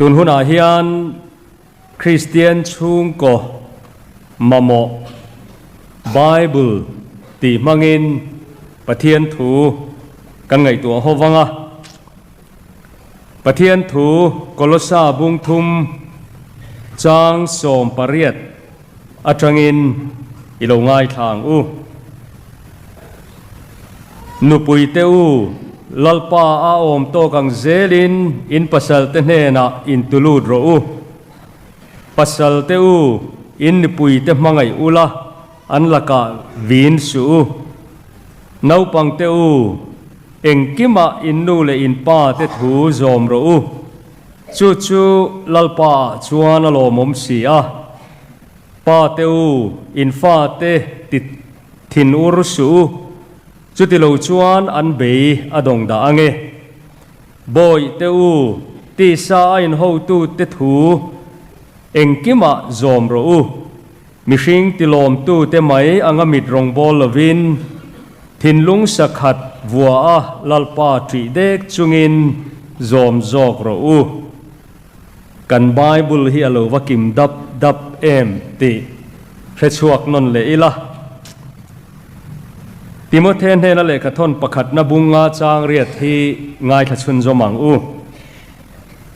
Tun hunah hian Kristian chhungkaw mamawh Bible tih hmangin Pathian thu kan ngaihtuah ho vang a. Pathian thu Kolosa bung thum chang 18 atangin i lo ngaithla ang u. Nupui te u, Lalpa a awm tawk ang zelin in pasal te hnenah in tulut rawh u. Pasal te u, in nupui te hmangaih ula, an lakah vin suh u. Naupang te u, engkimah in nu leh in pa te thu zawm rawh u. Chu chu Lalpa ah chuan a lawmawm si a. Pa te u, in fa te ti thin ur suh u, chuti lo chuan an bei a dawng dah ang e. Bawih te u, tisa a in hotu te thu engkimah zawm rawh u. Mihring ti lawmtu te mai anga mit rawngbawl lovin, thinlung sakhat vua a Lalpa ṭih dek chungin zawm zawk rawh u. Kan Bible hi a lo va kim dap dap em tih hre chhuak nawn leh ila. Timothe hnena lehkhathawn pakhatna bunga chang riat hi ngaithla chhunzawm ang u.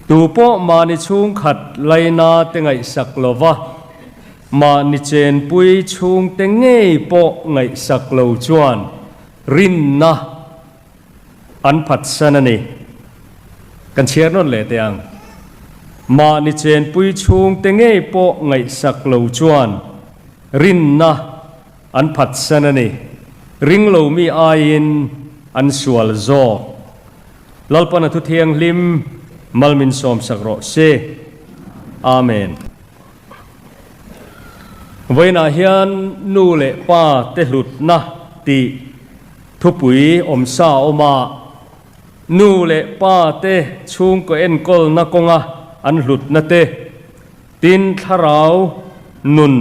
Tu pawh mahni chhungkhat laina te ngaihsak lova, mahni chenpui chhungte ngei pawh ngaihsak lo chuan rinna An phatsan a ni. Kan chhiar nawn leh teh ang. Mahni chenpui chhungte ngei pawh ngaihsak lo chuan rinna an phatsan a ni. Ring lo mi aiin an sual zawk. Lalpan a thu thianghlim mal min sawmsak rawh se. Amen. Vawiinah hian nu leh pa te hlutna tih thupui awmsa a awm a, nu leh pa te chhungkaw enkawlna kawnga an hlutna te, tin thlarau nun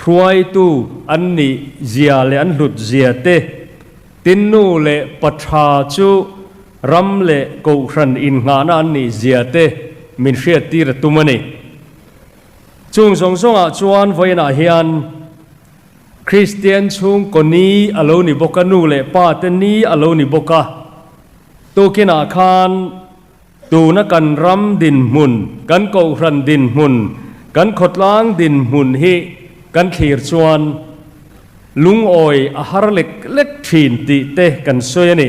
hruaitu an nih zia leh an hlut zia te, tin nu leh pa tha chu ram leh kohhran innghahna an nih zia te min hriattir a tum a ni. Chung zawng zawngah chuan vawiinah hian Kristian chhungkaw ni a lo ni bawk a, nu leh pa te ni a lo ni bawk a. Tukinah khan tuna kan ram dinhmun, kan kohhran dinhmun, kan khawtlang dinhmun hi kan thlir chuan lungawi a har lek lek thin tih te kan sawi a ni.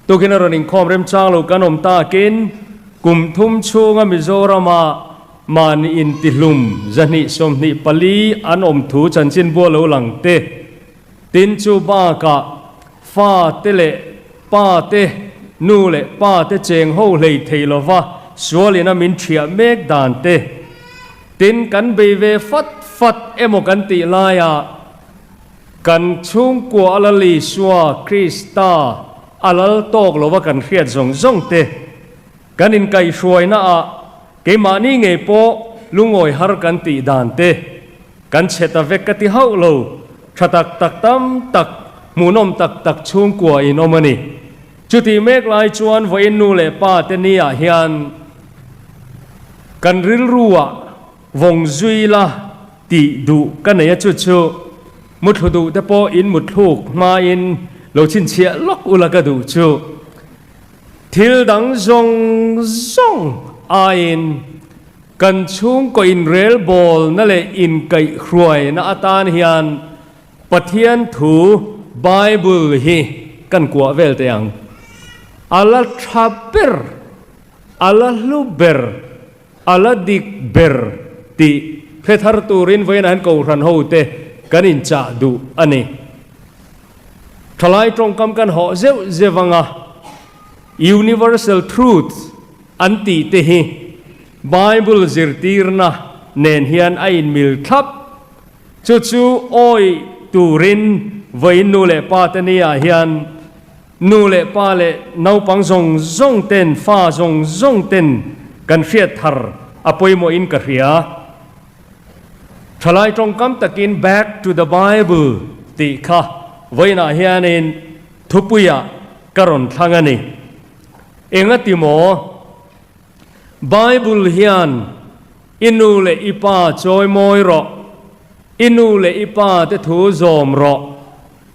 Tukin a rawn inkhawm remchang lo kan awm takin kum thum chhunga Mizorama mahni intihlum 224 an awm thu chanchinbua lo lang te, tin chu bakah fa te leh pa te, nu leh pa te cheng ho hlei thei lova sualin a min thiah mek dan te, tin kan bei ve fat fat emaw kan tih laia Kan chhungkua a Lal Isua Krista a lal tawk lova kan hriat zawng zawng te, kan inkaihhruaina ah keimahni ngei pawh lungawi har kan tih dan te, kan chhe ta vek ka ti hauh lo, tha tak tak tam tak, hmuhnawm tak tak chhungkua in awm a ni. Chutih mek lai chuan vawiin nu leh pa te ni ah hian kan rilru ah vawng zui la tih duh ka nei a chu chu muthlu duh te pawh in muthluk hmain lo chhinchhiah lawk ula ka duh chu thil dang zawng zawng aiin kan chhungkaw inrelbawlna leh inkaihhruaina atan hian Pathian thu Bible hi kan kuah vel teh ang. A la tha ber, a la hlu ber. A la dik ber tih hre thar turin vawiinah hian Kohhran hote kan inchah duh a ni. Thalai tawngkam kan hawh zeuh zeuh anga Universal Truth an tih te hi Bible zirtirna nen hian a inmil thlap. Chu chu awih turin vawiin nu leh pa te niah hian Nu leh pa leh naupang zawng zawng ten, fa zawng zawng ten kan hriat thar a pawimawhin ka hria. Thalai tawngkam takin Back to the Bible tih kha vawiinah hianin thupuiah ka rawn thlang a ni. Engati maw? Bible hian I nu leh i pa chawimawi rawh, i nu leh i pa te thu zawm rawh,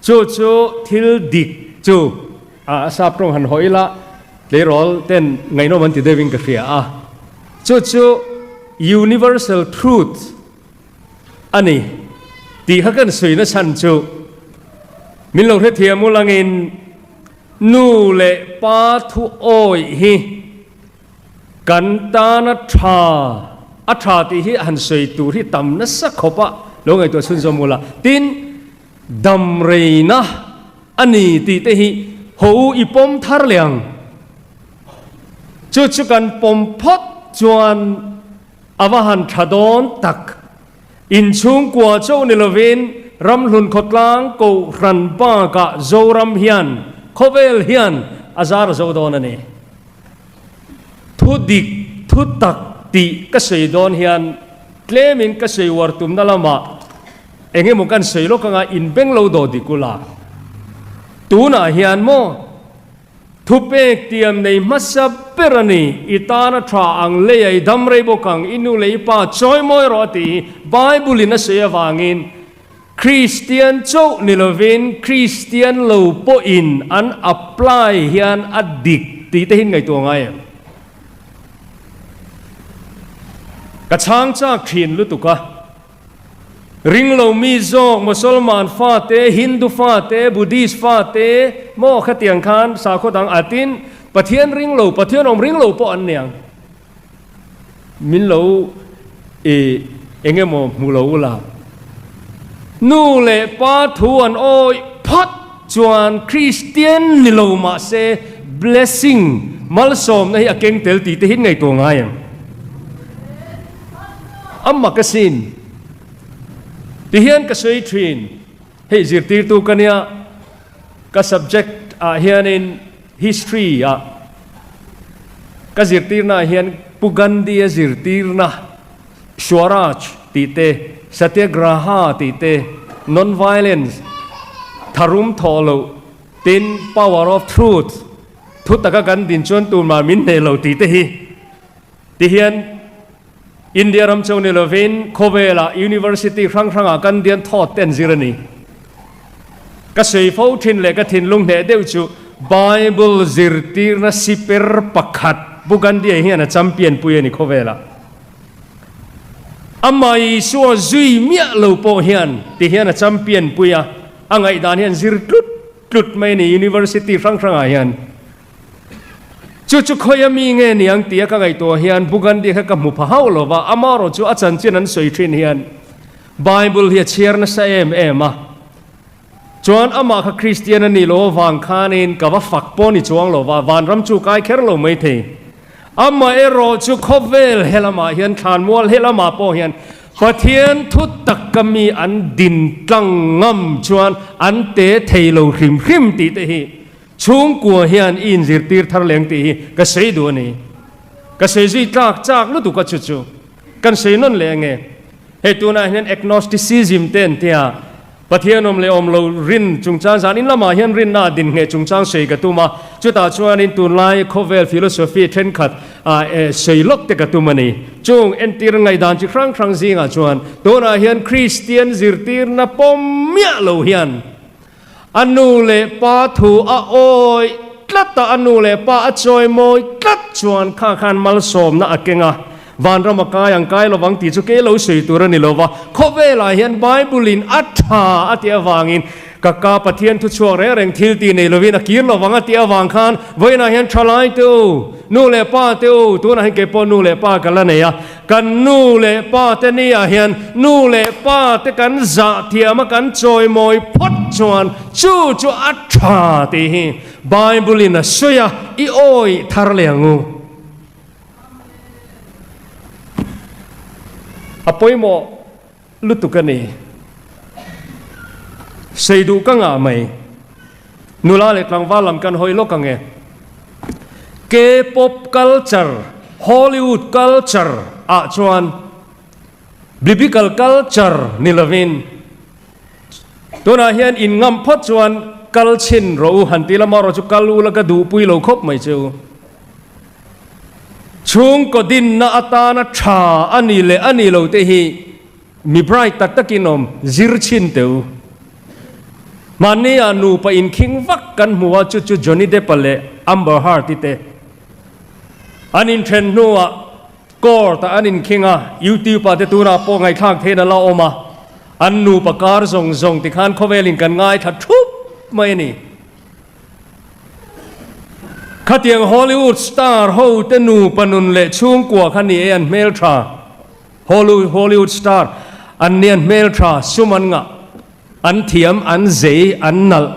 chu chu thil dik chu a sap tawng han haw ila tleirawl ten ngaihnawm an ti deuhin ka hria a, chu chu universal truth a ni tih kha kan sawi na chhan chu min lo hrethiam ulangin nu leh pa thu awih hi Kan tana tha, a tha tih hi han sawi tur hi tam nasa khawp a, lo ngaihtuah chhunzawm ula. Tin, dam reina a ni tih te hi haw u i pawm thar leh ang. Chu chu kan pawm phawt chuan a va han tha dawn tak. Inchhungkua chauh ni lovin Ramhlun khawtlang Kohhran bakah Zoram hian khawvel hian a zar a zo dawn a ni. Thu dik, thu tak tih ka sawi dawn hian tlemin ka sawi uar tumna lamah eng emaw kan sawi lawk anga inbeng lo daw dik ula. Tunah hian maw thupek tiam nei hmasa ber a ni, i tana tha ang leia i dam rei bawk ang, i nu leh i pa chawimawi rawh a tih hi Bible in a sawi avangin Kristian chauh ni lovin Kristian lo pawhin an apply hian a dik tih te hi ngaihtuah ngai em? Ka chhang chak thin lutuk a. Ring lo mi zawk Mosolman fate, Hindu fate, Buddhist fate maw khatiang khan sakhaw dang atin Pathian ring lo, Pathian awm ring lo pawh an niang. Min lo i eng emaw hmu lo ula. Nu leh pa thu an awih phawt chuan Kristian ni lo mah se blessing, malsawmna hi a keng tel tih te hi ngaihtuah ngai em? A mak asin. Tihian ka sawi thin, hei zirtirtu ka nia, ka subject ah hianin History ah ka zirtirna ah hian Pu Gandhi a zirtirna Swaraj tih te, Satyagraha tih te, Non-violence, tharum thawh loh, tin Power of Truth, thu taka kan din chuan tunmah min hneh lo tih te hi tihian India ram chauh ni lovin khawvelah University hrang hrangah kan dian thawt te an zir a ni. Ka sawi fo thin leh ka thinlung hneh deuh chu Bible zirtirna siper pakhat Pu Gandhi-a hian a champion pui a ni khawvelah. Amah Isua zui miah lo pawh hian ti hian a champion pui a, a ngaihdan hian zir tlut tlut mai a ni University hrang hrangah hian. Chu chu khawia mi nge niang tia ka ngaihtuah hian Bugandi kha ka hmu pha hauh lo va, amaherawh chu a chanchin an sawi thin hian Bible hi a chhiar nasa em em a. Chuan amah kha Kristian a nih loh avang khanin ka va fak pawh ni chuang lo va, vanram chu kai kher lo mai thei. Amaherawh chu khawvel he lamah hian thlanmual he lamah pawh hian Pathian thu taka mi an din tlang ngam chuan an te thei lo hrim hrim tih te hi Chhungkua hian i inzirtir thar leng tih hi ka sawi duh a ni. Ka sawi zui tlak chak lutuk a chu chu kan sawi nawn leh ange. Hei tunah hian agnosticism te an tia, Pathian awm leh awm lo rin chungchang zan in lamah hian rinna a din ngheh chungchang sawi ka tum a, chutah chuanin tunlai khawvel philosophy thenkhat sawi lawk te ka tum a ni. Chung entir ngaihdan chi hrang hrang zingah chuan tunah hian Kristian zirtirna pawm miah lo hian A nu leh pa thu a awih tlat a, a nu leh pa a chawimawi tlat chuan kha khan malsawmna a keng a, vanram a kai ang kai lovang tih chu kei lo sawi tur a ni lo va, khawvelah hian Bible-in a tha a tih avangin ka ka Pathian thu chhuak reng reng thil tih nei lovin a kir lovang a tih avang khan vawiinah hian thalai te u, nu leh pa te u, tunah hian kei pawh nu leh pa ka la nei a, Kan nu leh pa te nia hian nu leh pa te kan zah thiam a kan chawimawi phawt chuan chu chu a tha tih hi Bible in a sawi a, i awih thar leh ang u. A pawimawh lutuk a ni. Sei duh ka ngah mai. Nula leh tlangval lam kan hawi lawk ang e. K-pop culture, Hollywood culture ah chuan Biblical culture ni lovin tunah hian in ngam phawt chuan kal chhin rawh u han ti la, marawh chu kal u la ka duhpui lo khawp mai che u. Chhungkaw dinna atana tha a ni leh a ni lo te hi mi bright tak takin awm zir chhin teh u. Mahni ah nupa inkhing vak kan hmu a, chu chu Johnny Depp-a leh Amber Heard-i te an inthen hnuah court ah an inkhing a, YouTube ah te tunah pawh ngaihthlak theihin a la awm a, an nupa kar zawng zawng tikhan khawvelin kan ngaithla thup mai a ni. Khatiang Hollywood star ho te nupa nun leh chhungkua kha ni e an hmeltha Hollywood star an ni an hmeltha sum an ngah an thiam an zei an nalh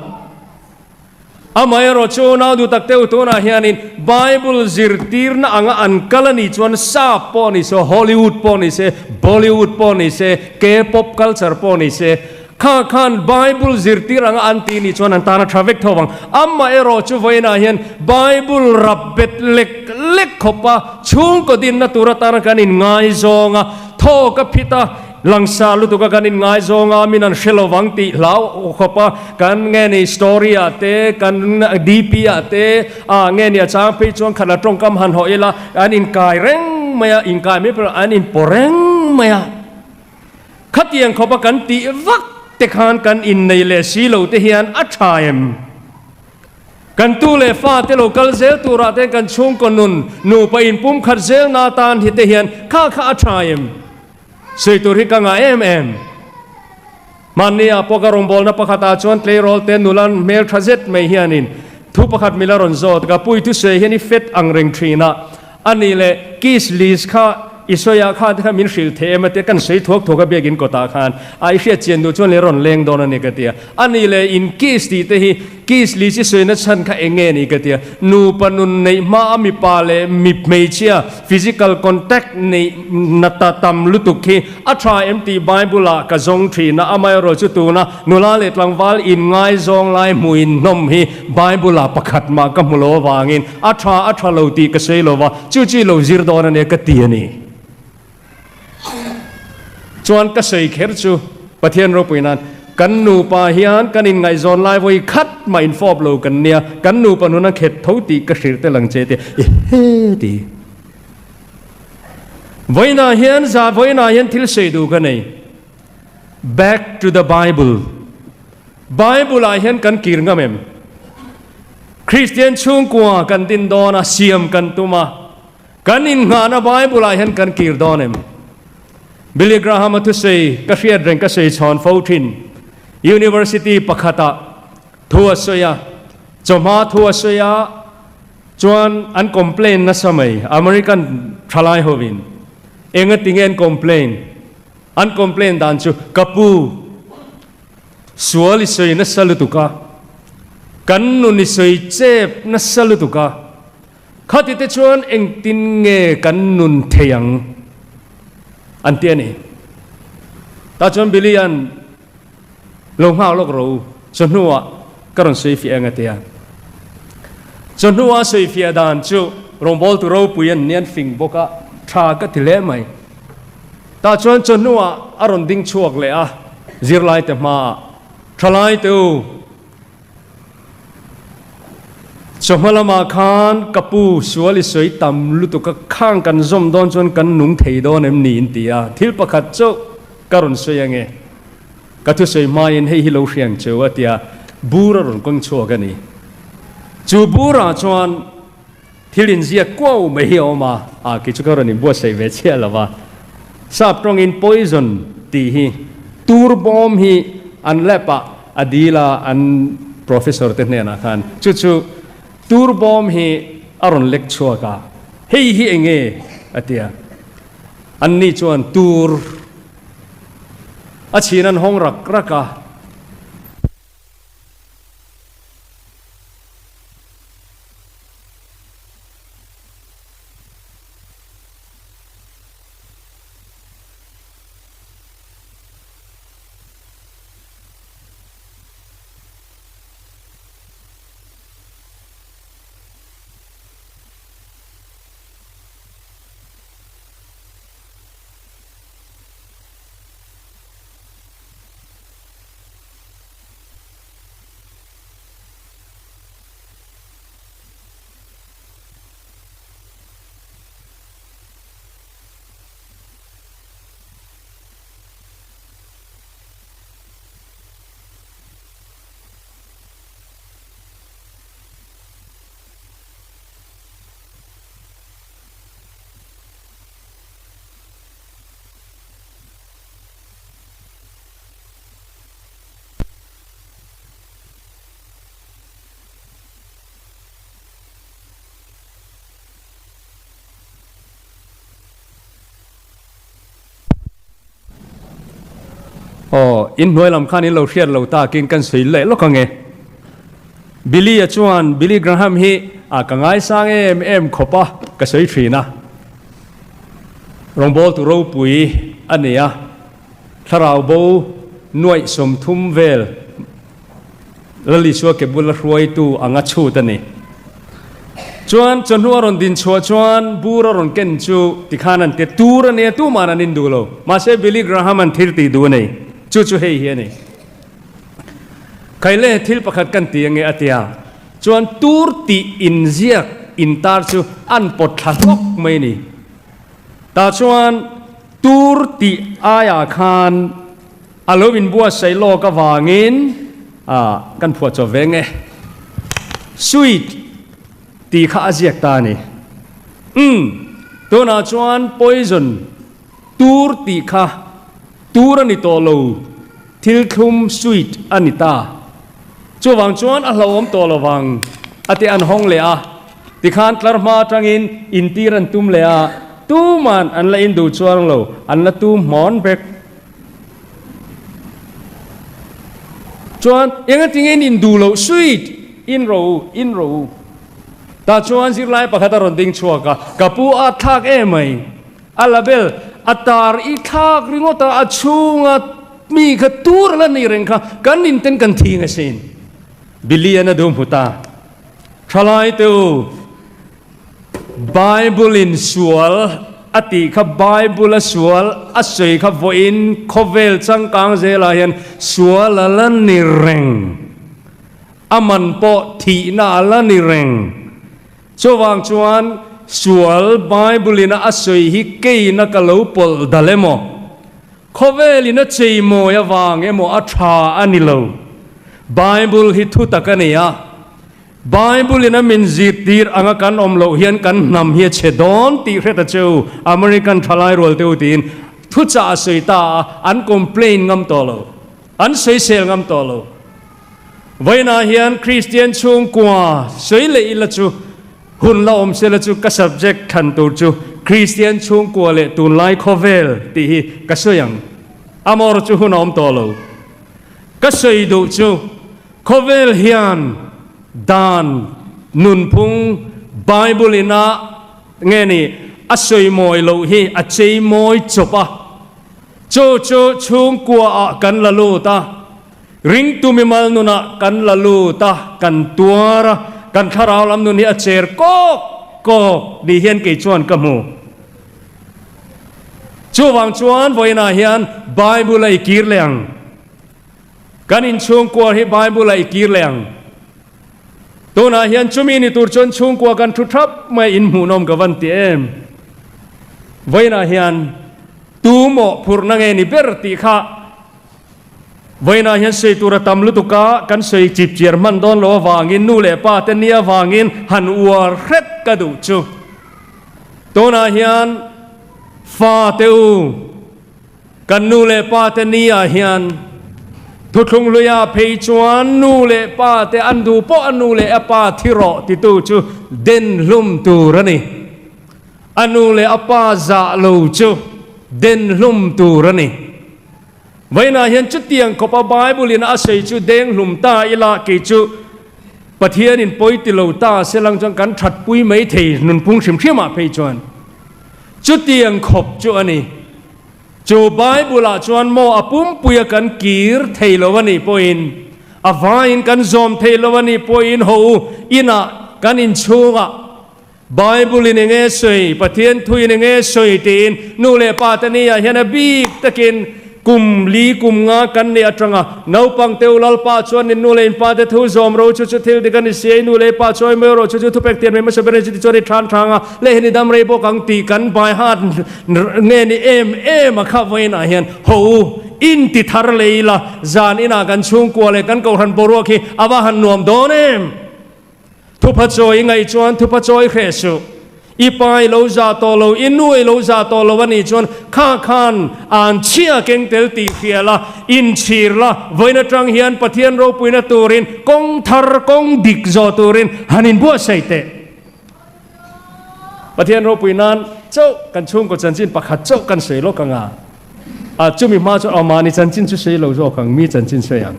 Amaherawh chu nau duh tak teuh tunah hianin Bible zirtirna anga an kal a nih chuan sap pawh ni se Hollywood pawh ni se Bollywood pawh ni se K-pop culture pawh ni se Kha khan Bible zirtir anga an tih nih chuan an tan a tha vek tho vang. Amaherawh chu vawiinah hian Bible rap bet lek lek khawpa chhungkaw dinna tur atana kan inngaizawng a, thawk a phit a, langsar lutuka kan inngaizawng a, min an hre lo vang tih hlau khawpa kan nge ni story ah te, kan DP ah te, ah nge ni a chang phei chuan khat la tawngkam han hawh ila an inkai reng mai a, inkai mai pawh an inpaw reng mai a. Khatiang khawpa kan tih vak te khan kan innei leh si lo te hian a tha em? Kan tu leh fa te lo kal zel turah te kan chhungkaw nun nupa inpumkhat zel na atan hi te hian kha kha a tha em? Sawi tur hi ka ngah em em. Hmanni ah pawh ka rawngbawlna pakhatah chuan tleirawl te nula hmel tha zet mai hianin thu pakhat mila rawn zawt ka pui thusawi hian i fet ang reng thin a, A nih leh kiss list kha i sawiah khan te khan min hrilh thei em a tia kan sawi thuak thuak a biakin kawtah khan a i hriat chian duh chuan leh rawn leng dawn a ni ka tia. A nih leh in kiss tih te hi kiss list i sawina chhan kha eng nge ni ka tia. Nupa nun neih hma a mipa leh mi hmeichhia physical contact neih na ta tam lutuk hi a tha em tih Bible ah ka zawng thin a, amaherawh chu tuna nula leh tlangval inngaizawng lai hmuh inhnawm hi Bible ah pakhat mah ka hmu lo avangin A tha a tha lo tih ka sawi lo va, chu chu i lo zir dawn a nia ka ti a ni. Chuan ka sawi kher chu Pathian ropui nan kan nupa hian kan inngaihzawn lai vawi khat mah infawp lo kan nia, kan nupa nun a khet tho tih ka hrilh tel ang che tia i he ti. Vawiinah hian za vawiinah hian thil sawi duh ka nei. Back to the Bible. Bible ah hian kan kir ngam em? Kristian chhungkua kan din dawn a, siam kan tum a, kan innghahna Bible ah hian kan kir dawn em? Billy Graham a thusawi ka hriat reng ka sawi chhawn fo thin. University pakhatah thu a sawi a, chawhma thu a sawi a, chuan an complain nasa mai, American thalai hovin. Engati nge an complain? An complain dan chu, Ka pu, sual i sawi nasa lutuk a, kan nun i sawi chep nasa lutuk a, khati te chuan engtin nge kan nun thei ang? An ti a ni. Tah chuan Billy-a'n lo nghak lawk ro u, chawhnuah ka rawn sawi fiah ang a ti a. Chawhnua sawi fiah dan chu rawngbawltu ropui an ni, an fing bawk a, tha ka ti hle mai. Tah chuan chawhnuah a rawn ding chhuak leh a, zirlaite hmaah, Thalaite u, chawhma lamah khan ka pu sual i sawi tam lutuk a, khang kan zawm dawn chuan kan nung thei dawn em ni in ti a, thil pakhat chauh ka rawn sawi ange, ka thusawi hmain hei hi lo hriang cheu a ti a, bur a rawn kawng chhuak a ni. Chu burah chuan Thil inziak kuau mai hi a awm a, ah kei chu ka rawn inbuatsaih ve chiah lo va. Sap tawngin poison tih hi tur bawm hi an lab ah a dil a, an professor te hnenah khan chu chu tur bawm hi a rawn lek chhuak a, hei hi eng nge a ti a, anni chuan tur a chhin an hawng rak rak a. Aw, in hnuai lam khan in lo hriat lo takin kan sawi leh lawk ang e. Billy-a chuan Billy Graham hi a ka ngaisang em em khawp a, ka sawi thin a. Rawngbawltu ropui a ni a, thlarau bo nuaih 30 vel Lal Isua ke bula hruaitu anga chhut a ni. Chuan chawhnu a rawn din chhuah chuan bur a rawn ken chu tikhan an ti tur a nia, tuman an induh lo. Mahse Billy Graham an thil tih duh a nei. Chu chu hei hi a ni. Khaile thil pakhat kan ti ange a tia. Chuan tur tih inziak intar chu an pawt thla hlawk mai a ni. Tah chuan tur tih aiah khan A lo inbuatsaih lawk avangin kan phuah chawp ve nge. Sweet tih kha a ziak ta a ni. Umm, tunah chuan poison tur tih kha tur a ni tawh lo, thil thlum sweet a ni ta. Chuvang chuan a hlauhawm tawh lo vang a ti an hawng leh a, tikhan tlar hma atangin intir an tum leh a, tuman an la induh chuang lo, an la tum hmawn vek. Chuan engatinge in induh loh sweet in ro u, in ro u. Tah chuan zirlai pakhat a rawn ding chhuak a, ka pu a thlak em mai. A label a tar i thlak ringawt a, a chhunga mi kha tur a la nei reng kha kan inten kan thing asin. Billy an a duh hmu ta. Thalai te u. Bible in sual a tih kha Bible a sual a sawi kha vawiin khawvel changkang zelah hian sual a la ni reng. A man pawh thihna a la ni reng. Chuvang chuan sual Bible in a sawi hi keina ka lo pawlh dal emaw, khawvel in a cheimawi avang emaw a tha a ni lo. Bible hi thutak a ni a. Bible in a min zirtir anga kan awm loh hian kan hnam hi a chhe dawn tih hret a che u, American thalai rual te u tiin thuchah a sawi ta a, an complain ngam tawh lo, an sawisel ngam tawh lo. Vawiinah hian Kristian chhungkua sawi leh ila chu hun la awm sela chu ka subject thlan tur chu Kristian chhungkua leh tunlai khawvel tih hi ka sawi ang. Amawr chu hun a awm tawh lo. Ka sawi duh chu Khawvel hian dan nunphung Bible in a nge ni a sawi mawi loh hi a chei mawi chawp a, chu chu chhungkua ah kan la lut a, ringtu mimal nunah kan la lut a, kan tuar a, kan thlarau lam nun hi a cher kawk kawk ni hian kei chuan ka hmu. Chuvang chuan vawiinah hian Bible a i kir leh ang. Kan inchhungkua hi Bible a i kir leh ang. Tunah hian chumi ni tur chuan chhungkua kan thu thap mai in hmuhnawm ka van ti em. Vawiinah hian tu mawh phurhna nge ni ber tih kha vawiinah hian sawi tur a tam lutuk a, kan sawi chip chiar hman dawn lo avangin nu leh pa te nia avangin han uar hret ka duh chu. Tunah hian fa te u. Kan nu leh pa te ni ah hian thuthlung hluia phei chuan nu leh pa te an duh pawh a nu leh a pa thi rawh titu chu den hlum tur a ni. A nu leh a pa zah lo chu den hlum tur a ni. Vawiinah hian chutiang khawpa Bible in a sawi chu deng hlum ta ila kei chu Pathianin pawi ti lo ta se lang chuan kan thatpui mai thei nunphung hrim hrim ah phei chuan. Chutiang khawp chu a ni. Chu Bible-ah chuan maw a pumpuia kan kir thei lo a nih pawhin, a vaiin kan zawm thei lo a nih pawhin ho u, inah kan inchhungah Bible-in eng nge sawi, Pathian thuin eng nge sawi tiin nu leh pa te niah hian a bik takin Kum li kum nga kan nih atanga naupang te u Lalpa chuan in nu leh in pa te thu zawm ro chu chu thil dik a ni si a, i nu leh i pa chuai mai rawh chu chu thupek tian mai hmasa ber a ni chuti chuan i than thang a, leh hian i dam rei bawk ang tih kan bai hat nge ni em em a kha vawiinah hian ho u in ti thar leh ila zan inah kan chhungkua leh kan kohhran boruak hi a va han nuam dawn em. Thupha chawi i ngaih chuan thupha chawi hreh suh. I pa i lo zah tawh lo, i nu i lo zah tawh lo a nih chuan kha khan an chhia keng tel tih hria la, inchhir la, vawiin atang hian Pathian ropuina turin kawng thar, kawng dik zawh turin han inbuatsaih teh. Pathian ropui nan chauh kan chhungkaw chanchin pakhat chauh kan sawi lawk ang a. A chumi hma chuan aw mahni chanchin chu sawi lo zawk ang, mi chanchin sawi ang.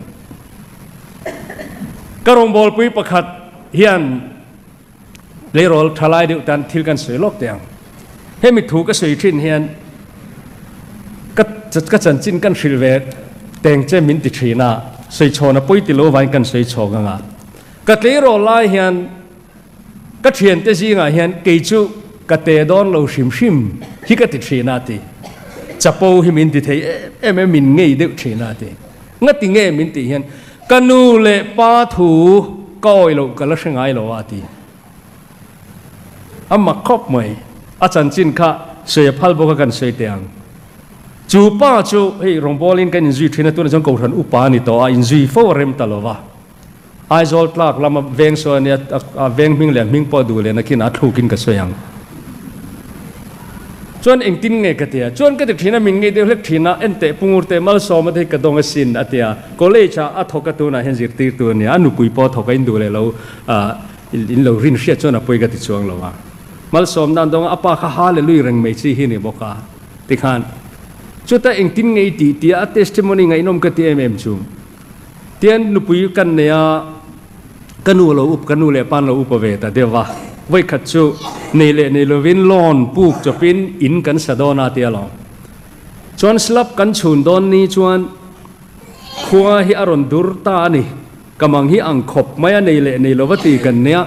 Ka rawngbawlpui pakhat hian tleirawl tha lai deuh tan thil kan sawi lawk teh ang. Hemi thu ka sawi thin hian ka ka chanchin kan hrilh ve teng che min ti thin a, sawi chhawn a pawi ti lo vangin kan sawi chhawk ang a. Ka tleirawl lai hian Ka thiante zingah hian kei chu ka te dawn lo hrim hrim hi ka ti thin a ti. Chapo hi min ti thei em em em, min ngei deuh thin a ti. Ngati nge min tih hian ka nu leh pa thu ka awih loh ka la hre ngai lo a ti. A mak khawp mai. A chanchin kha sawi a phal bawk a kan sawi teh ang. Chu pa chu hei rawngbawlin kan inzui thin a, tunah chuan Kohhran upa a ni tawh a, inzui fo a rem ta lo va. Aizawl tlak lama veng sawi ania, a veng hming leh a hming pawh duh leh nakin a thlukin ka sawi ang. Chuan engtin nge ka ti a? Chuan ka ti thin a, min ngei deuh hlek thin a, enteh Pungur teh Malsawma te hi ka dawng asin a ti a. College ah a thawk a tunah hian zirtirtu a nia, a nupui pawh a thawk a, in duh leh lo in lo rin hriat chuan a pawi ka ti chuang lo a. Malsawmna an dawng a, a pa kha hallelui reng mai chi hi a ni bawk a. Tikhan chutah engtin nge i tih tia a testimony ngaihnawm ka ti em em chu. Tian nupui kan nei a, ka nu lo up, ka nu leh pa an lo upa ve ta deuh a. Vawikhat chu nei leh nei lovin loan puk chawpin in kan sa dawn a tia lo. Chuan slab kan chhun dawn ni chuan khua hi a rawn dur ta a ni. Ka mang hi ang khawp mai a nei leh nei lova ti kan nia.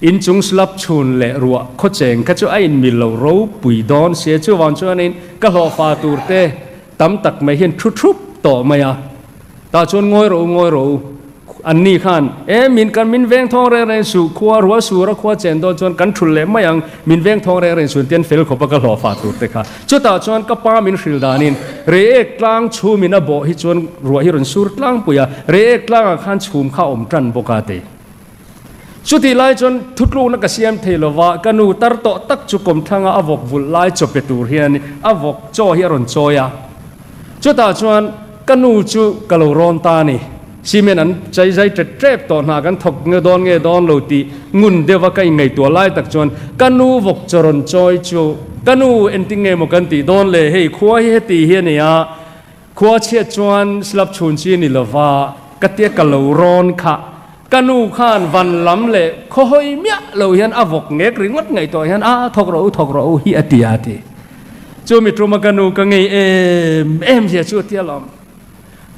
Inchung slab chhun leh ruah khawcheng kha chu a inmil lo ropui dawn sia chuvang chuanin ka hlawhfa tur te Tam tak mai hian thu thup tawh mai a, tah chuan ngawi rawh u, ngawi rawh u, an ni khan, E, min kan min veng thawng reng reng suh, khua rual sur a khua chen dawn chuan kan thul leh mai ang, min veng thawng reng reng suh tian fel khawp a ka hlawh fah tur te kha. Chutah chuan ka pa min hril danin Reiek tlang chhumin a bawh hi chuan ruah hi rawn sur tlangpui a, Reiek tlangah khan chhum kha a awm tan bawk a ti. Chutih lai chuan thutlukna ka siam thei lova, ka nu tar tawh tak chu kawmthlanga a vawk vulh lai chaw pe tur hian a vawk chaw hi a rawn chawi a. Chutah chuan ka nu chu ka lo rawn ta a ni. Cement an chai zai ṭet ṭep tawh hna kan thawk nge dawn nge dawn lo tih ngun deuha ka inngaihtuah lai tak chuan ka nu vawk chaw rawn chawi chu ka nu entin nge maw kan tih dawn le, hei khua hi heti hi a ni a, Khua chhiat chuan slab chhun chi ni lova ka tia ka lo rawn kha. Ka nu khan van lam leh khaw hawi miah lo hian a vawk ngek ringawt ngaihtuah hian a thawk rawh u thawk rawh u hi a ti a ti. Chu mi tuma ka nu ka ngei em em zia chu a ti alawm.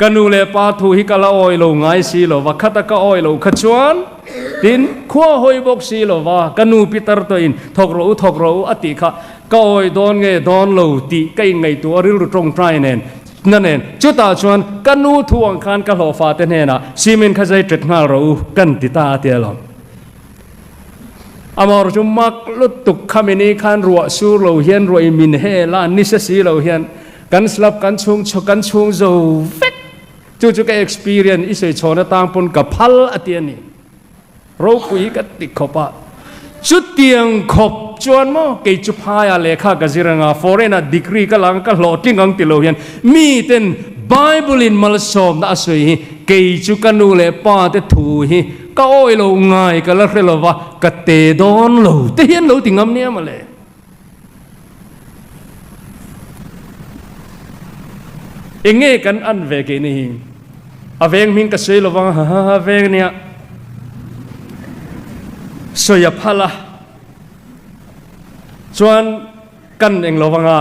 Ka nu leh pa thu hi ka la awi lo ngai si lova khata ka awi lo kha chuan tin khua hawi bawk si lova ka nu pitar tawhin thawk rawh u thawk rawh u a tih kha Ka awi dawn nge dawn lo tih ka inngaihtuah a rilru tawngtai nen na nen. Chutah chuan ka nu thu ang khan ka hlawhfa te hnenah cement kha zai ṭet nghal rawh u kan ti ta a ti alawm. Amaherawhchu chu mak lutuk khami ni khan ruah sur lo hian ruah i min hel a, ni se si lo hian kan slab kan chhung kan chhung zo vek. Chu chu ka experience i sawi chhawn atang pawn ka phal a ti a ni. Ropui ka ti khawp a, chutiang khawp chuan maw kei chu phaia lehkha ka zir anga foreign ah degree ka la ang ka hlawhtling ang ti lo hian miten Bible in malsawmna a sawi hi kei chu ka nu leh pa te thu hi ka awi lo ngai ka la hre lo va ka te dawn lo te hian lo ti ngam nia mawle. Enge kan an ve kei ni hi? A veng hming ka sawi lo vang ha ha ha veng nia. Sawi a phal a. Chuan kan eng lo vanga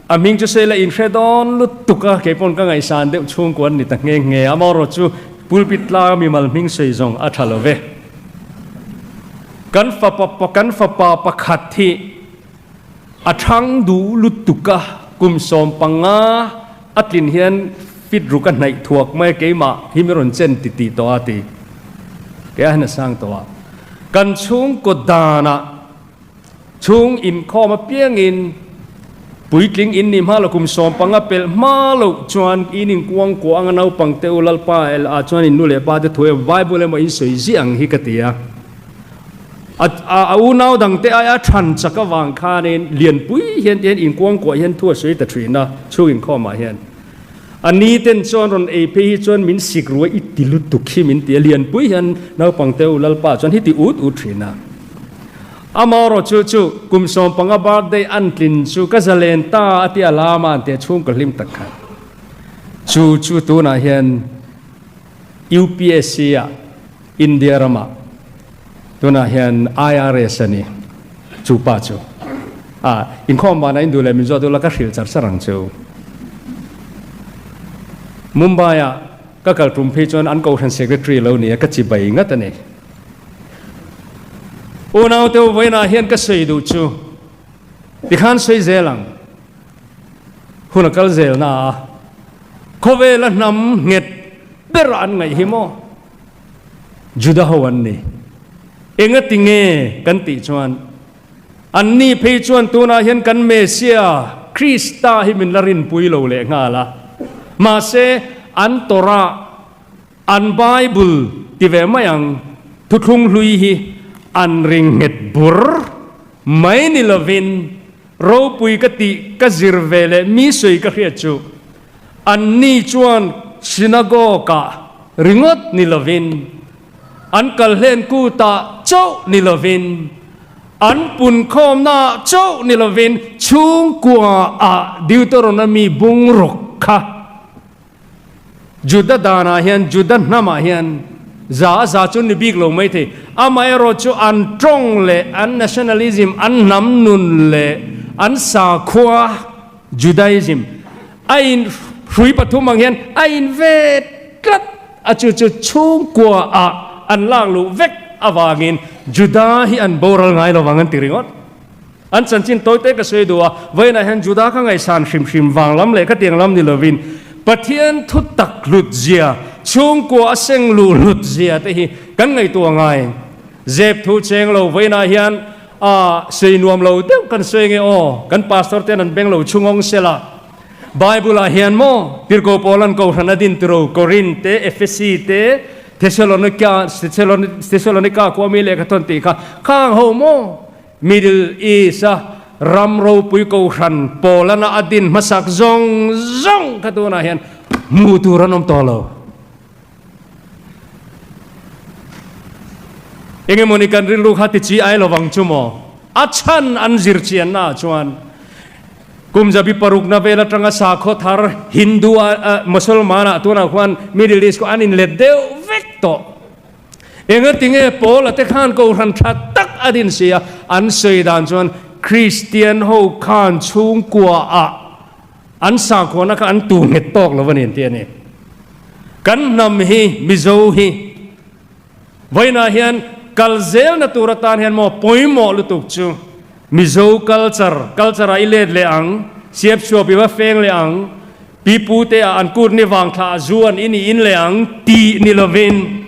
a hming chu sawi la in hre dawn lutuk a kei pawn ka ngaihsan deuh chhungkua an ni ta nghe nghe a amaherawh chu pulpit tlang a mimal hming sawi zawng a tha lo ve. Kan fapa kan fapa pakhat hi a thang duh lutuk a, kum 15 a tlin hian fit ruk a hnaih thuak mai a, keimah hi mi rawn chen ti tih tawh a ti. Kei a hian a sang tawh a. Kan chhungkaw danah chhung inkhawm apiangin Puitling in nih hma lo kum 15 pelh hma loh chuan in inkuang kuah anga naupang te u Lalpa el ah chuan in nu leh pa te thu emaw Bible emaw in sawi ziah ang hi ka ti a. A a unau dang te aia than chak avang khanin lianpui hian ti hian inkuang kuah hian thu a sawi ta thin a chhung inkhawm ah hian. A ni ten chuan rawn ei phei hi chuan min sik ruai i ti lutuk hi min ti a lianpui hian naupang te u Lalpa chuan hi ti ut ut thin a. Amaherawhchu chu kum 15 birthday an tlin chu ka zalen ta a tia lama an tia chhungkaw hlim tak khan chu chu tunah hian UPSC ah India ramah tunah hian IRS a ni chu pa chu. A inkhawm vanah in duh leh min zawt ula ka hrilh char char ang chu. Mumbai ah ka kal tum phei chuan an kohhran secretary lo ni a ka chibai ngat a ni. Unau te u vawiinah hian ka sawi duh chu tikhan sawi zel ang. Hun a kal zel na a khawvela hnam nghet ber an ngaih hi maw? Juda ho an ni. Engati nge kan tih chuan anni phei chuan tunah hian kan Messiah, Krista hi min la rinpui lo leh nghal a. Mahse, an Torah, an Bible ti ve mai ang, thuthlung hlui hi an ring nghet bur mai ni lovin ropui ka tih ka zir ve leh mi sawi ka hriat chu Anni chuan synagogue-ah ringawt ni lovin, an kalhlen kutah chauh ni lovin, an punkhawmnaah chauh ni lovin chhungkuaah Deuteronomy bungruk kha Juda danah hian, Juda hnamah hian za a za chu ni bik lo mai thei. Amaherawh chu an tawng leh an nationalism, an hnam nun leh an sakhua, Judaism a in hrui pathum ang hian a in ve tlat a, chu chu chhungkua ah an lak luh vek avangin Juda hi an boral ngai lo vang an ti ringawt. An chanchin tawi te ka sawi duh a, vawiinah hian Juda ka ngaihsan hrim hrim vang lam leh khatiang lam ni lovin Pathian thu tak hlut zia, chhungkua a seng luh hlut zia te hi kan ngaihtuah ngai. Zep thu cheng lo vawiinah hian A sawi nuam lo deuh kan sawi nge aw, kan pastor ten an beng lo chhungawng sel a. Bible ah hian maw Tirhkoh Paul an kohhran a din tiro Korin te, Ephesi te, Thessalonica, Thessalonica khua mi lehkha thawn tih kha khang ho maw Middle East a ram ropui kohhran Paul-ana a din hmasak zawng zawng kha tunah hian hmuh tur an awm tawh lo. Engemawni kan rilru kha ti chi ai lovang chu maw? A chhan an zir chianna ah chuan kum zabi parukna vel atanga sakhaw thar Hindu a Mosolman ah tunah khuan Middle East khaw an inlet deuh vek tawh. Engatinge Paula te khan kohhran tha tak a din si a, an sawi dan chuan Kristian ho khan chhungkua ah An sakhuana kha an tu nghet tawk lo a ni an ti a ni. Kan hnam hi Mizo hi vawiinah hian kal zelna tur atan hian maw pawimawh lutuk chu Mizo culture, culture ah i let leh ang, siap suap i va feng leh ang, pi pu te ah an kut ni vang thla ah zu an in i in leh ang tih ni lovin,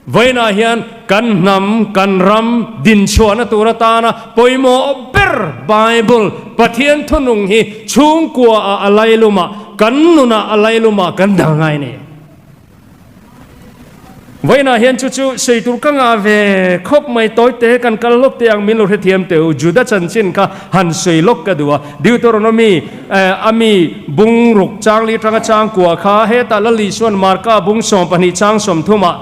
Vawiinah hian kan hnam, kan ram dinchhuahna tur atana pawimawh ber Bible, Pathian thunung hi chhungkuaah a lailumah, kan nunah a lailumah kan dah ngai ni. Vawiinah hian chu chu sawi tur ka ngah ve khawp mai, tawi te kan kal lawk teh ang min lo hrethiam teh u, Juda chanchin kha han sawi lawk ka duh a, Deuteronomy a mi bung ruk changli atanga changkua kha hetah Lali chuan Marka bung 12 chang 30 ah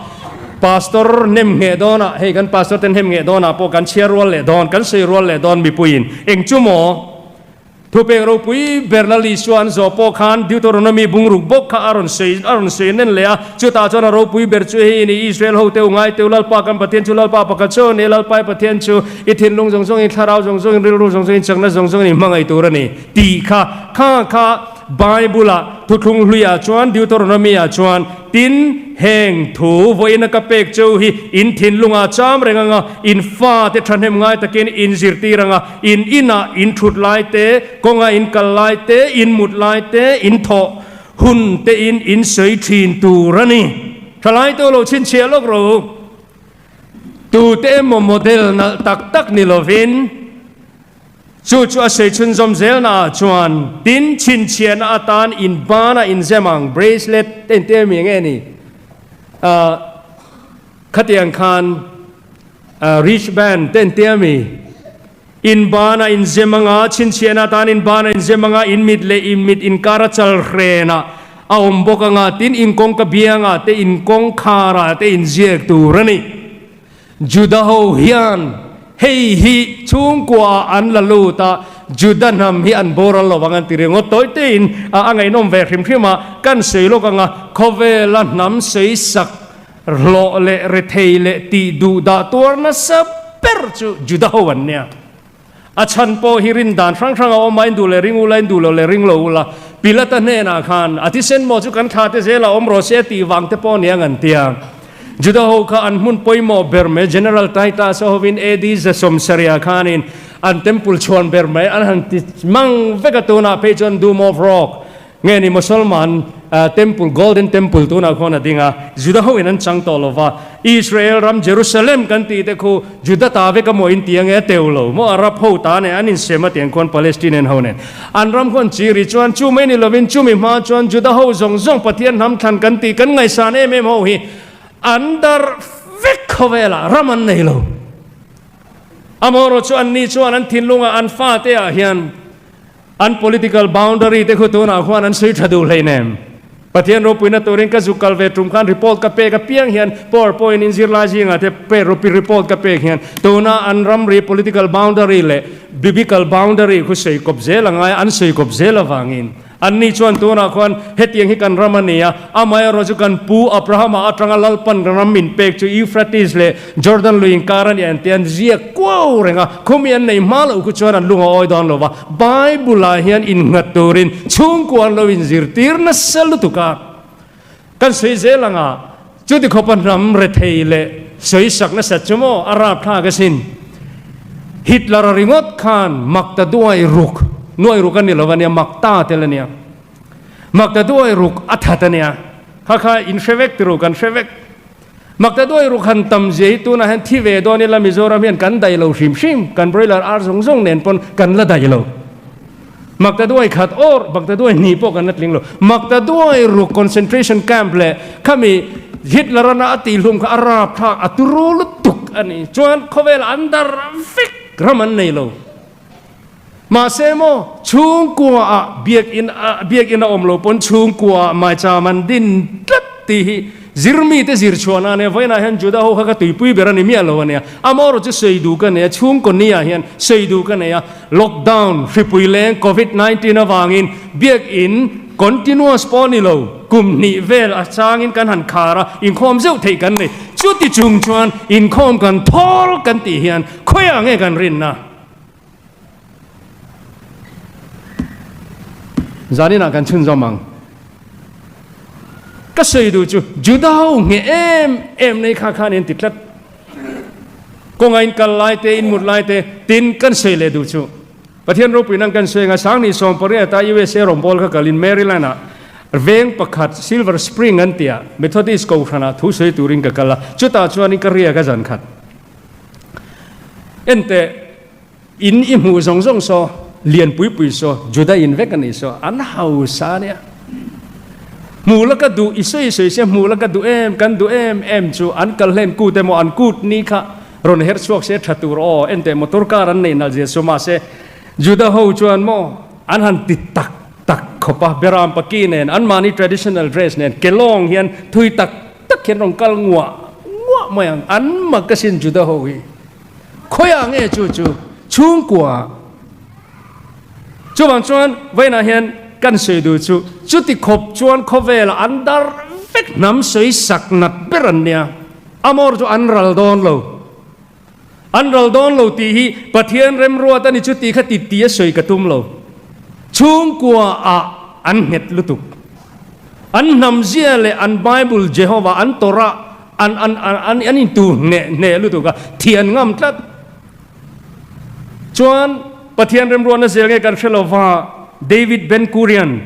Pastor nem ngheh dawnah hei kan Pastor ten hem ngheh dawnah pawh kan chhiar rual leh dawn kan sawi rual leh dawn mipuiin eng chu maw thupek ropui ber Lali chuan zawh pawh khan Deuteronomy bung ruk bawk kha a rawn sawi a rawn sawi nen leh a chutah chuan a ropui ber chu hei ni Israel ho te u ngai teu Lalpa kan Pathian chu Lalpa pakhat chu a ni Lalpai Pathian chu i thinlung zawng zawngin thlarau zawng zawngin rilru zawng zawngin chakna zawng zawngin i hmangaih tur a ni tih kha kha kha Bible-ah thuthlung hluiah chuan Deuteronomy-ah chuan tin heng thu vawiina ka pek cheu hi in thinlungah cham reng anga in fate thahnem ngai takin in zirtir anga in inah in thut lai te kawnga in kal lai te in mut lai te in thawh hun te in in sawi thin tur a ni. Thalai te lo chhinchhiah lawk ro. Tute emaw model nalh tak tak ni lovin Chu chu a sawi chhunzawm zelnaah chuan tin chhinchhiahna atan in banah inzem ang, bracelet te inti em nge ni? Ahh khatiang khan wristband te inti em mi? In banah inzem anga, chhinchhiahna atan in banah inzem anga, in mit leh in mit inkar a chal hrenah a awm bawk anga, tin in kawngka biangah te in kawngkharah te inziak tur a ni. Juda ho hian. Hei hi chhungkua ah an la lut a, Juda hnam hi an boral lo vang an ti ringawt tawi tein a ngaihnawm ve hrim hrim a, kan sawi lawk anga khawvela hnam sawi sak hlawh leh rethei leh tih duh dah tuar nasa ber chu Juda ho an nia. A chhan pawh hi rin dan hrang hrang a awm a, in duh leh ring ula, in duh loh leh ring lo ula. Pilata hnenah khan a thisen maw chu kan thla te zel a awm rawh se a tih vang te pawh nia ngan tia. Juda ho kha an hmun pawimawh ber mai General Titus a hovin AD 170 khanin an temple chhuan ber mai an han ti mang vek a, tunah phei chuan Dome of Rock nge ni Mosolman temple Golden Temple tunah khuan a ding a, Juda ho in an chang tawh lo va, Israel ram Jerusalem kan tih te khu Juda ta vek a maw in ti ange a teu lo maw Arab ho ta nen an insem a tiang khuan Palestinian ho nen an ram khuan chi ri chuan chu mai ni lovin chumi hma chuan Juda ho zawng zawng Pathian hnam thlan kan tih kan ngaihsan em em ho hi an darh vek khawvelah ram an nei lo. Amaherawhchu chu anni chuan an thinlungah an fate ah hian an political boundary te khu tunah khuan an sawi tha duh hleinem. Pathian ropuina turin ka zuk kal ve tum khan report ka pek apiang hian powerpoint in zirlai zingah te pe report ka pek hian tuna an ramri political boundary leh biblical boundary khu sawi kawp zel a ngai a, an sawi kawp zel avangin Anni chuan tunah khuan hetiang hi kan ram a ni a, amaherawh chu kan pu Abrahama atanga Lalpan ram min pek chu Euphrates leh Jordan lui inkar a ni an ti an ziak kuau reng a, khumi an nei hma loh khu chuan an lung a awi dawn lo va, Bible-ah hian innghat turin chhungkua an lo inzirtir nasa lutuk a, kan sawi zel ang a, chuti khawpa hnam rethei leh sawisak nasat chu maw a rapthlak asin. Hitler-a ringawt khan makta duai ruk, nuai ruk a ni lo ania, makta tel ania, makta duai ruk a that ania, kha kha in hre vek ti ru, kan hre vek. Makta duai ruk han tam zia hi tunah hian thi ve dawn ila Mizoram hian kan daih lo hrim hrim, kan broiler ar zawng zawng nen pawn kan la daih lo. Makta duai khat or makta duai hnih pawh kan la tling lo. Makta duai ruk concentration camp leh khami Hitler ana a tihhlum kha a rapthlak a turu lutuk a ni. Chuan khawvel an dar vek ram an nei lo. Mahse maw chhungkua ah biakin biakin a awm lo pawn chhungkua ah maicham an din tlat tih hi zirmi te zir chhuah na ania. Vawiinah hian Juda ho kha ka tuipui ber a ni miah lo ania. Amaherawh chu sawi duh ka nei a, chhungkaw ni ah hian sawi duh ka nei a. Lockdown, hripui leng Covid 19 avangin biakin continuous pawh a ni lo, kum hnih vel a changin kan han khar a, inkhawm zeuh theih kan nei. Chuti chung chuan inkhawm kan thawl kan tih hian khawiah nge kan rinna? Zaninah kan chhunzawm ang. Ka sawi duh chu Juda ho ngheh em em nei kha khan in ti tlat. Kawnga in kal lai te, in mut lai te, tin kan sawi leh duh chu. Pathian ropui nan kan sawi anga Sangni 18 a USA rawnbawl kha kalin Maryland ah veng pakhat Silver Spring an tih ah Methodist kohhran ah thu sawi turin ka kal a, chutah chuanin ka riak a zan khat. Enteh, in i hmuh zawng zawng saw, lian pui pui saw, Juda in vek a nih saw, an hausa a nia. Hmuh la ka duh, i sawi sawi sia hmuh la ka duh em, kan duh em em chu an kal hlen kut emaw an kut ni kha rawn her chhuak se tha tur aw, enteh motor car an neih nalh zia chu mahse Juda ho chuan maw an han ti tak tak khawp a, Beram paki nen anmahni traditional dress nen kelawng hian thui tak tak hian rawn kal nguah nguah mai ang, an mak asin Juda ho hi. Khawiah nge chu chu chhungkua? Chuvang chuan vawiinah hian kan sawi duh chu chuti khawp chuan khawvelah an dar vek hnam sawi sak nat ber an nia. Amor chu an ral dawn lo. An ral dawn lo tih hi Pathian remruat a ni chu tih kha ti ti a sawi ka tum lo. Chhungkua ah an nghet lutuk. An hnam zia leh an Bible Jehovah an Torah an an an an intu hneh hneh lutuk a, thian ngam tlat. Chuan Pathian remruatna zel nge kan hre lo va, David Ben Gurion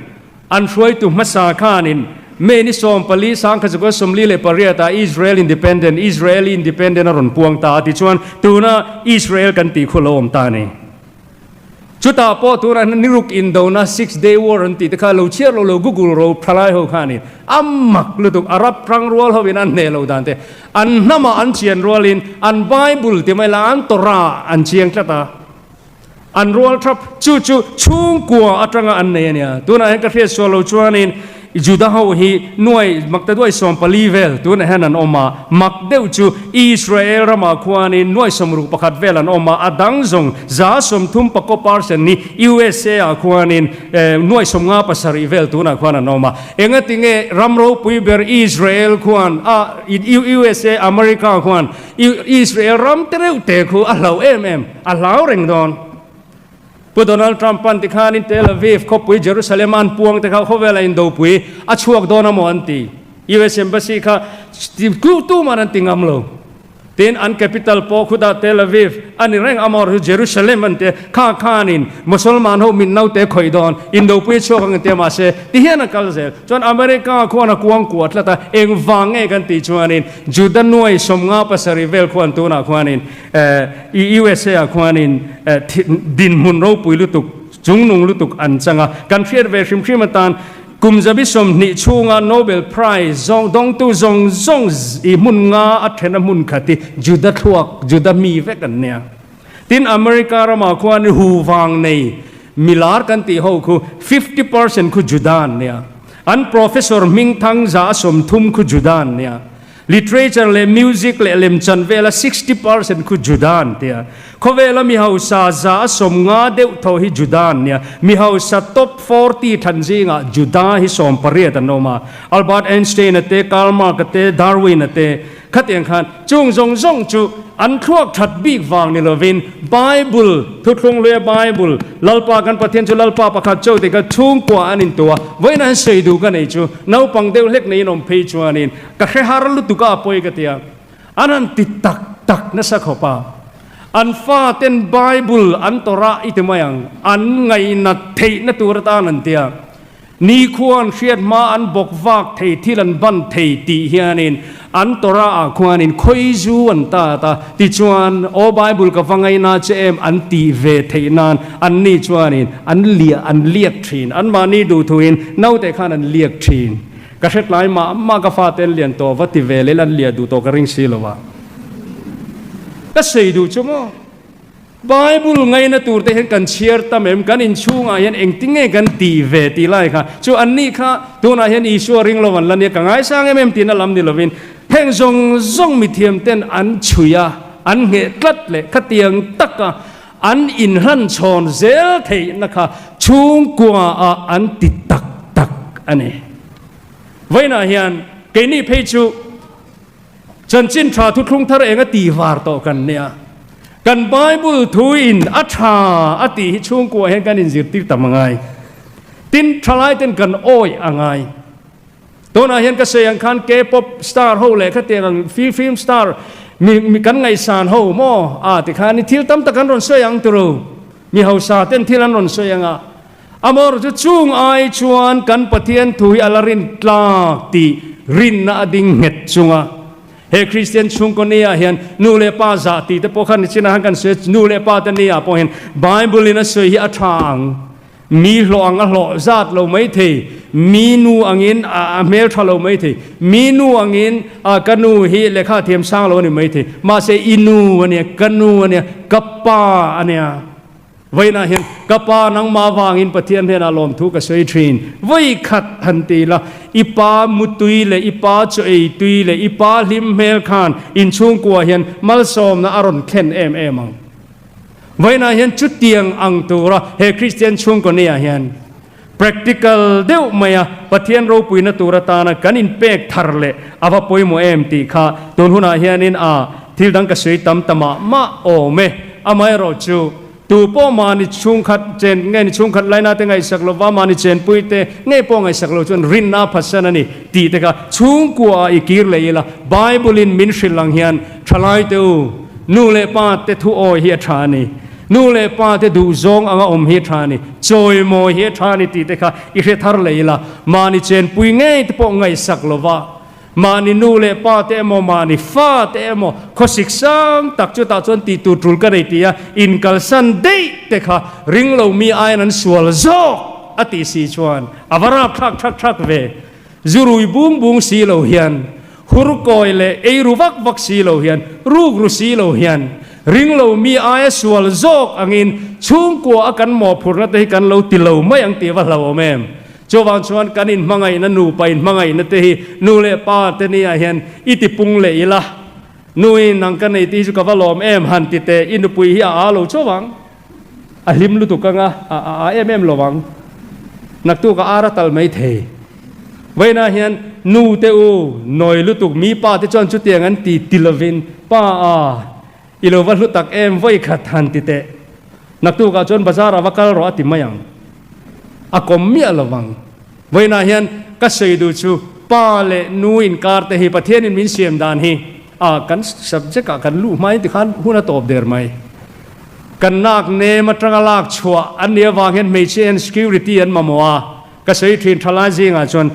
an hruaitu hmasa khanin May ni 14 1948 ah Israel Independent, Israeli Independent a rawn puang ta a tichuan tuna Israel kan tih khu lo awm ta a ni. Chutah pawh tunah hian niruk indona, Six Day War an tih te kha lo chhiar lo lo Google ro thalai ho kha a ni. A mak lutuk, Arab hrang rual ho in an hneh lo dan te, an hnamah an chian rualin an Bible ti mai la an Torah an chiang tlat a, an rual thap. Chu chu chhungkua atanga an nei a nia. Tunah hian ka hriat sual lo chuanin. Juda ho hi nuai maktaduai 14 vel tunah hian an awm a, mak deuh chu Israel ramah khuanin nuai 61 vel an awm a, a dang zawng 39 percent hi USA ah khuanin nuai 57 vel tunah khuan an awm a. Engatinge ram ropui ber Israel khuan a USA America khuan Israel ram te reuh te khu a hlauh em em, a hlau reng dawn. Pu Donald Trump an ti khanin Tel Aviv khawpui Jerusalem a an puang te kha khawvela indopui a chhuak dawn a maw an ti. US Embassy kha tuman an ti ngam lo. Tin, an capital pawh khutah Tel Aviv a ni reng amaw chu Jerusalem an ti a, kha khanin Mosolman ho min naute khawih dawn, indopui a chhuak ang an ti a mahse ti hian a kal zel. Chuan America khuan a kuang kuah tlat a, engvang nge kan tih chuanin Juda nuai 57 vel khuan tunah khuanin USA ah khuanin dinhmun ropui lutuk, chungnung lutuk an chang a. Kan hriat ve hrim hrim atan kum zabi 20 chhunga Nobel Prize zawng dawngtu zawng zawng i hmun nga a then a hmun khat hi Juda thluak, Juda mi vek an nia. Tin, America ramah khuan hu vang nei milar kan tih ho khu 50% khu Juda an nia. An professor hmingthang 30% khu Juda an nia. Literature leh music leh lemchan vela 60% khu Juda an tia. Khawvela mi hausa 150 deuh tho hi Juda an nia. Mi hausa top 40 than zingah Juda hi 18 an awm a. Albert Einstein a te, Karl Marx a te, Darwin a te khatiang khan chung zawng zawng chu an thluak that bik vang ni lovin Bible thuthlung luia Bible Lalpa kan Pathian chu Lalpa pakhat chauh tih kha chhungkua an intu a. Vawiin an sawi duh ka nei chu naupang deuh hlek neiin awm phei chuanin Ka hre har lutuk a pawi ka ti a, an han ti tak tak nasa khawp a. An faten Bible an Torah i ti mai ang, an ngainat theihna tur atan an ti a. Nikhua an hriat hma an bawk vak thei, thil an ban thei tih hianin an Torah ah khuanin khawizu an tat a, tichuan aw Bible ka va ngaina che em an tih ve theih nan anni chuanin an liah an liak thin, anmahni duhthuin naute khan an liak thin. Ka hre tlai mah mah ka fate an lian tawh va ti ve leh an liah duh tawh ka ring si lo a. Ka sawi duh chu maw? Bible ngaina tur te hian kan chhiar tam em? Kan inchhungah hian engtin nge kan tih ve tih lai kha chu an nih kha tunah hian Isua ring lo an la nia ka ngaisang em em tiin a lam ni lovin heng zawng zawng mithiam ten an chhui a, an ngheh tlat leh khatiang taka an inhlanchhawn zel theihna kha chhungkua ah an ti tak tak a ni. Vawiinah hian keini phei chu chanchin tha thuthlung thar eng a ti var tawh kan nia. Kan Bible thu in a tha a tih hi chhungkua hian kan inzirtir tam a ngai. Tin, thalai ten kan awih a ngai. Tunah hian ka sawi ang khan K-pop star ho leh khatiang ang film star mi mi kan ngaihsan ho maw a ti khan i thil tam tak an rawn sawi ang turu mi hausa ten thil an rawn sawi ang a amaherawh chu chung ai chuan kan Pathian thu hi a la rin tlak tih rinna a ding nghet chunga he Kristian chhungkaw nia hian nu leh pa zah tih te pawh khan nichinah khan kan sawi a nu leh pa te nia pawh hian Bible in a sawi hi a tha ang. Mi hlawh ang a hlawh zat lo mai thei, mi nu angin a hmel tha lo mai thei, mi nu angin a ka nu hi lehkha thiam sang lo a ni mai thei, mahse i nu a nia, ka nu a nia, ka pa a nia. Vawiinah hian ka pa nangmah avangin Pathian hnenah lawmthu ka sawi thin. Vawi khat han ti la, i pa mutui leh i pa chaw ei tui leh i pa hlim hmel khan inchhungkua hian malsawmna a rawn thlen em em ang. Vawiinah hian chutiang ang tura he Kristian chhungkaw nia hian practical deuh maia Pathian ropuina tur atana kan inpek thar leh a va pawimawh em tih kha tun hunah hianin a thil dang ka sawi tam ta mah mah awm e. Amaherawh chu tu pawh mahni chhungkhat chen nge ni chhungkhat laina te ngaihsak lova mahni chenpui te ngei pawh ngaihsak lo chuan rinna phatsan a ni tih te kha chhungkua ah i kir leh ila Bible in min hrilh ang hian thalai te u Nu leh pa te thu awi hi a tha a ni. Nu leh pa te duhzawng anga awm hi a tha a ni. Chawimawi hi a tha a ni tih te kha i hre thar leh ila. Mahni chenpui ngei te pawh ngaihsak lova, mahni nu leh pa te emaw, mahni fa te emaw khawsik sang tak chutah chuan tih tur tul ka nei ti a, inkalsan daih te kha ring lo mi aiin an sual zawk a tih si chuan a va rapthlak thak thak ve. Zu rui bung bung si lo hian, hur kawi leh ei ru vak vak si lo hian, ruk ru si lo hian, ring lo mi aia sual zawk angin chhungkua a kan mawhphurhna te hi kan lo ti lo mai ang tih va hlauhawm em? Chuvang chuan kan inhmangaihna nupa inhmangaihna te hi nu leh pa te nia hian i ti pung leh ila. Nuin nang ka nei tih hi chu ka va lawm em han ti teh i nupui hi a aa lo chauh ang. A hlim lutuk anga a aa em em lo ang. Naktuk a ar a tal mai thei. Vawiinah hian nu te u nawi lutuk mi pa te chuan chutiang an ti ti lovin pa a i lo va hlu tak em vawi khat han ti teh. Naktukah chuan bazar ah va kal rawh a ti mai ang. A kawm miah lo vang. Vawiinah hian ka sawi duh chu pa leh nu inkar te hi Pathianin min siam dan hi a kan subject ah kan luh hmain tikhan hun a tawp der mai. Kan nak nem atanga lak chhuah an nih avang hian hmeichhia hian security an mamawh a, ka sawi thin thalai zingah chuan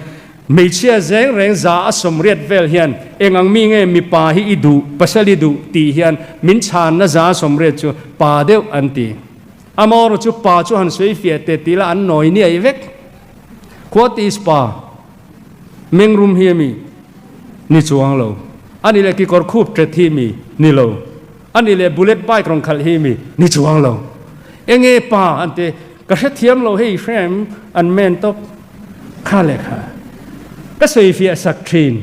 hmeichhia zeng reng za a sawmriat vel hian eng ang mi nge mipa hi i duh, pasal i duh tih hian min chhanna za a sawmriat chu pa deuh an ti. Amaherawh chu pa chu han sawi fiah teh tih lah an nawi niaih vek. What is pa? Mengrum hi a mi? Ni chuang lo. A ni leh kikawr khup ṭet hi mi? Ni lo. A ni leh bullet bike rawn khalh hi mi? Ni chuang lo. Enge pa an ti? Ka hrethiam lo hei hrem an men tawp. Kha leh kha. Ka sawi fiah sak ṭhin.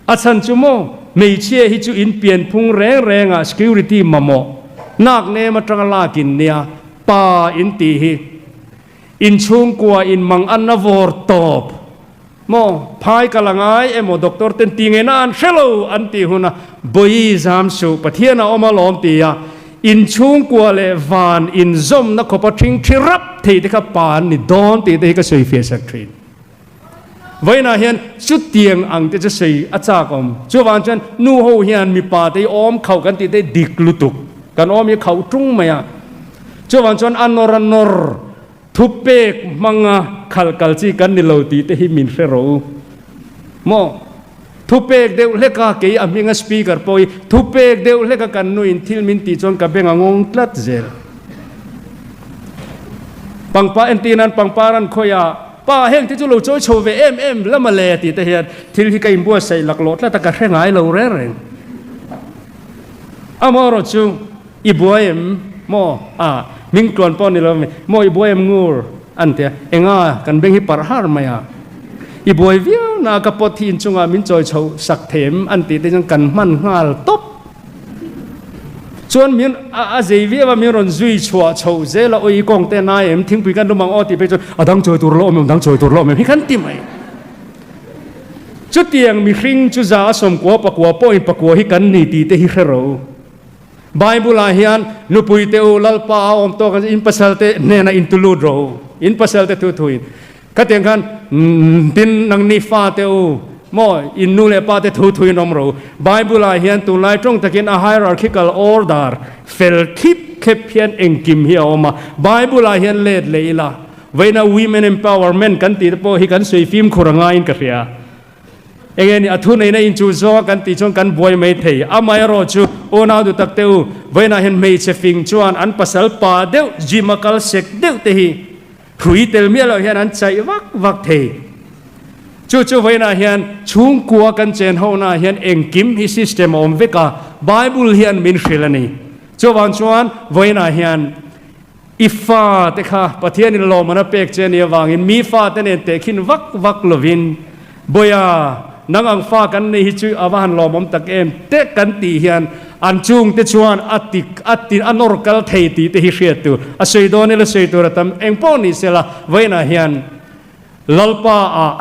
A chhan chu maw, hmeichhia hi chu in pianphung reng rengah security mamawh nak nem atanga lakin nia pa in tih hi. In chhungkua in mang an a vawr tawp maw, phai ka la ngai emaw doctor ten ti nge na an hre lo an tih huna bawi zam suh Pathian a awm alawm ti a, in chhungkua leh van inzawmna khawpa ṭhing ṭhi rap thei te kha pa an ni dawn tih te hi ka sawi fiah sak ṭhin. Vawiinah hian chutiang ang te chu sawi a chak awm. Chuvang chuan nu ho hian mipa te hi awm khauh kan tih te hi dik lutuk. Kan awm hi khauh tung mai a. Chuvang chuan a nawr a nawr thupek hmanga khalh kal chi kan ni lo tih te hi min hre rawh u. Maw? Thupek deuh hleka kei a hminga speaker pawh hi thupek deuh hleka kan nuin thil min tih chuan ka beng a ngawng tlat zel. Pangpar entir nan pangpar an khawih a, pa heng te chu lo chawi chho ve em em la mawle tih te hian thil hi ka inbuatsaih laklawh tlat a ka hre ngai lo reng reng. Amaherawh chu i buai em maw? A hming tluan pawh ni lo maw i buai em ngur? An ti a, enga kan beng hi parh har mai a, i buai viau na ka pawt hi inchungah min chawi chho sak thei em? An tih te chuan kan hman nghal tawp. Chuan min a zei viau a, min rawn zui chhuah chhoh zel a, awi i kawng te nai em, thingpui kan lum ang aw tih phei chuan a dang chawi tur lo awm em, dang chawi tur lo awm em hi kan ti mai. Chutiang mihring chu za a sawmkua pakua pawhin pakua hi kan ni tih te hi hre ro. Bible ah hian nupui te u Lalpa a awm tawk in pasal te hnenah in tu lut rawh u, in pasal te thu thu in. Khatiang khan tin nangni fa te u maw in nu leh pa te thu thu in awm rawh u. Bible ah hian tunlai tawng takin a hierarchical order fel thlip thlep hian engkim hi a awm a. Bible ah hian let leh ila vawiina women empowerment kan tih te pawh hi kan sawi fimkhur a ngaiin ka hria. Enge ni a thuneihna inchuh zawnga kan tih chuan kan buai mai thei. Amaherawh chu unau duh tak te u, vawiinah hian hmeichhe fing chuan an pasal pa deuh gym a kal sek deuh te hi hrui tel miah loh hian an chaih vak vak thei. Chu chu vawiinah hian chhungkua kan chen honaah hian engkim hi system a awm vek a, Bible hian min hrilh a ni. Chuvang chuan vawiinah hian I fate kha Pathianin lawmman a pek che a nih avangin mi fate nen tehkhin vak vak lovin, Bawia, nang ang fa kan nei hi chu a va han lawmawm tak em te kan tih hian an chungte chuan a ti a ti a nawr kal thei tih te hi hriat tur a sawi dawn ila sawi tur a tam eng pawh ni sela vawiinah hian Lalpa ah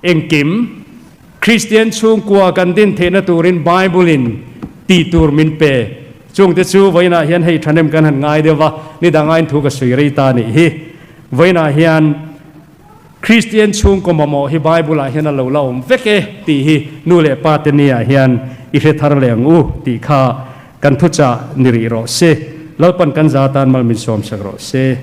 engkim Kristian chhungkua kan din theihna turin Bible-in tih tur min pe. Chungte chu vawiinah hian hei thahnem kan han ngai deuh va, ni dangain thu ka sawi rei ta nih hi. Vawiinah hian Kristian chhungkaw mamawh hi Bible-ah hian a lo la awm vek e tih hi nu leh pa te niah hian i hre thar leh ang u tih kha kan thuchah ni rih rawh se. Lalpan kan za tan mal min sawmsak rawh se.